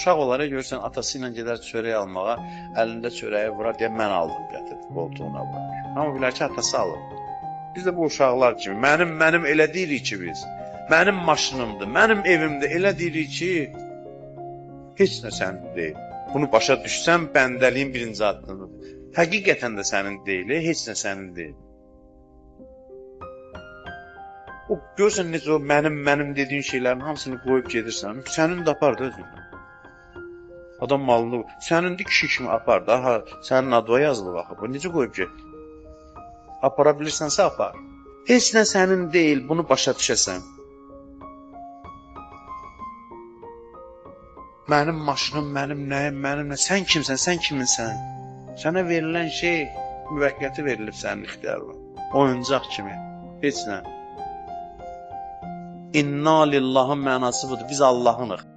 Uşaq olaraq görürsən, atası ilə gedər çörək almağa, əlində çörəyi vurar, deyə mən aldım, gətirdim, qoltuğuna vurar. Amma bilər ki, atası alır. Biz də bu uşaqlar kimi, mənim elə deyirik ki biz, mənim maşınımdır, mənim evimdir, elə deyirik ki, heç nə sənin deyil. Bunu başa düşsən, bəndəliyin birinci addımıdır. Həqiqətən də sənin deyil, heç nə sənin deyil. O, görürsən necə o mənim dediyin şeylərin hamısını qoyub gedirsən, sənin də apar da özünü. Adam malını, sənindir kişi kimi apar da, ha, sənin adıva yazılıb axı, bu necə qoyub ki? Apara bilirsənsə apar. Heç nə sənin deyil, bunu başa düşəsən. Mənim maşınım, mənim nəyim, mənim nə, sən kimsən, sən kiminsən? Sənə verilən şey müvəqqəti verilib sənin ixtiyarına. Oyuncaq kimi, heç nə. İnna lillahın mənası budur, biz Allahınıq.